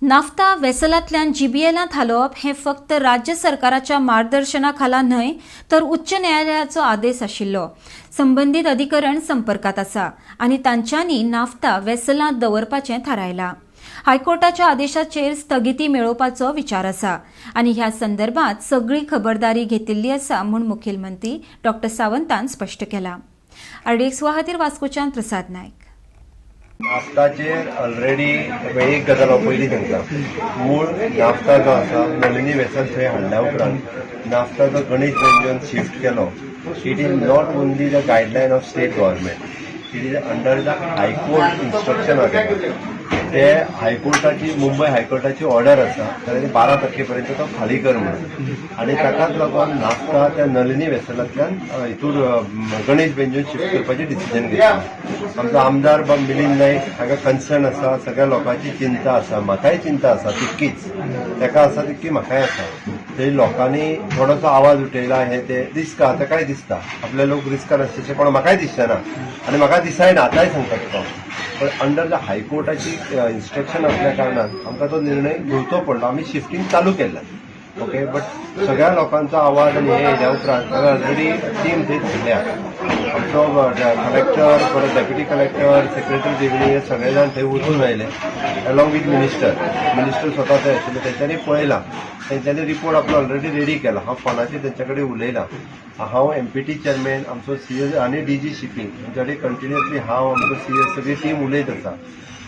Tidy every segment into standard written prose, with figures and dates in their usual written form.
Naphtha वेसलांतल्यान जीबीएलांत हालोवप हें फक्त राज्य सरकाराच्या मार्गदर्शना खाला न्हय, तर उच्च न्यायालयाचो आदेश आशिल्लो. संबंदीत अधिकरण संपर्कात आसा आनी तांच्यांनी नाफ्ता वेसलांत दवरपाचें थारायलां. हायकोर्टाच्या आदेशाचेर स्थगिती मेळोवपाचो विचार आसा आनी ह्या संदर्भात सगळी खबरदारी घेतिल्ली आसा म्हूण मुखेलमंत्री डॉ सावंतान स्पश्ट केलां. आरडीएक्स खातीर वास्कोच्यान प्रसाद नायक. नाफ्ताचेर ऑलरेडी एक गजाल हांव पयलीं सांगता. मूळ नाफ्ता जो आसा, नलिनी वेसल थंय हाडल्या उपरांत नाफ्ता जो गणेश बेंजोन शिफ्ट केलो, it is not only the guideline of state government, it is under the High Court instruction. आसा ते हायकोर्टाची, मुंबय हायकोर्टाची ऑर्डर आसा जाल्यार 12 तारखे पर्यंत तो खाली कर म्हणून. आनी ताकाच लागून नाफ्ता त्या नलिनी वेसलांतल्यान हितूर गणेश बेंजोन शिफ्ट करपाचें डिसिजन घेतलें. आमचो आमदार बाब मिलिंद नायक हाका कन्सर्न आसा, सगळ्या लोकांची चिंता आसा. म्हाकाय चिंता आसा तितकीच, ताका आसा तितकी म्हाकाय आसा. थंय लोकांनी थोडोसो आवाज उठयला, हे ते रिस्क ताकाय दिसता. आपले लोक रिस्कार आसचे कोण म्हाकाय दिसचें ना आनी म्हाका दिसायना, आतांय सांगता तुका. पण अंडर the हायकोर्टाची इन्स्ट्रक्शन असल्या कारणान आमकां तो निर्णय घेवचो पडलो. आमी शिफ्टींग चालू केल्लें, ओके, बट सगळ्या लोकांचो आवाज आनी हे येयल्या उपरांत हांवें ऑलरेडी टीम थंय धाडल्या. आमचो कलेक्टर, परत डेप्युटी कलेक्टर, सेक्रेटरी रेव्हेन्यू हे सगळे जाण थंय वचून आयले अलॉंग विथ मिनिस्टर. मिनिस्टर स्वता थंय आशिल्ले. तेंच्यांनी पळयलां, तेंच्यांनी रिपोर्ट आपलो ऑलरेडी रेडी केला. हांव फोनाचेर तेंच्या कडेन उलयलां. हांव एमपीटी चेअरमॅन, आमचो सीएस आनी डीजी शिपींग हेंच्या कडेन कंटिन्युअसली हांव, आमचो सीएस, सगळी टीम उलयत आसा.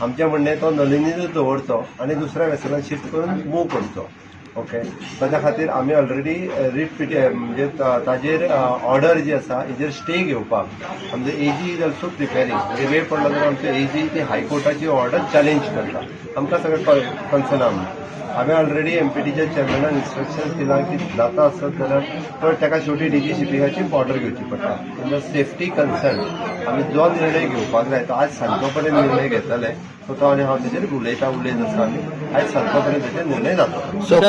आमचें म्हणणें, तो नलिनीच दवरचो आनी दुसऱ्या वेसलान शिफ्ट करून मूव करचो, ओके. ताच्या खातीर आमी ऑलरेडी रीट पिटी म्हणजे ताजेर ऑर्डर जी आसा हेजेर स्टे घेवपाक आमचे एजी is also preparing. म्हणजे वेळ पडलो जाल्यार आमचे एजी ती हायकोर्टाची ऑर्डर चॅलेंज करता. आमकां सगळें कन्सर्न आहा. हांवें ऑलरेडी एमपीटीच्या चेअरमॅनान इन्स्ट्रक्शन दिलां की जाता आसत जाल्यार तर ताका शेवटी डीजी शिपिंगाची ऑर्डर घेवची पडटा. इन सेफ्टी कन्सर्न आमी जो निर्णय घेवपाक जाय तो आज सांजचो पर्यंत निर्णय घेतले. सो तो आनी हांव तेजेर उलयता, उलयत आसा. आमी आयज सांजचो पर्यंत तेजेर निर्णय जातलो. सर,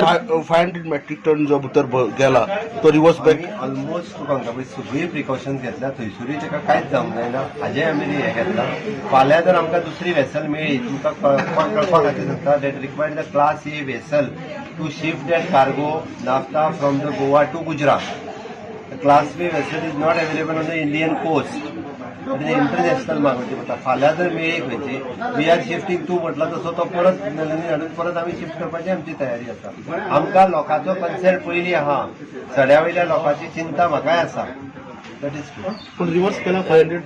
500 मेट्रीक टन जो भितर गेला तो रिवर्स बॅक? आमी ऑलमोस्ट तुका सांगता पळय, सगळी प्रिकॉशन्स घेतल्या. थंयसरूय ताका कांयच जावंक जायना हाजें आमी हें घेतलां. फाल्यां जर आमकां दुसरी वेसल मेळ्ळी, तुमकां कळपा खातीर सांगता, that required the class A vessel to shift that cargo naphtha from the Goa to Gujarat. The class B vessel is not available on the Indian coast. International मागोवची पडटा. फाल्यां जर मेळ्ळी खंयची, we are shifting. तूं म्हटला तसो तो परत नलिनी हाडून परत आमी शिफ्ट करपाची आमची तयारी आसा. आमकां लोकांचो कन्सर्न पयलीं आहा. सड्या वयल्या लोकांची चिंता म्हाकाय आसा. That is true. पण रिव्हर्स केला 500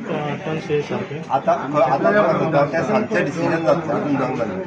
टन्स हे सारखे? आतां आतां तुका सांगता, तें सांजचें डिसिजन जातलें, अजून जावंक जायना.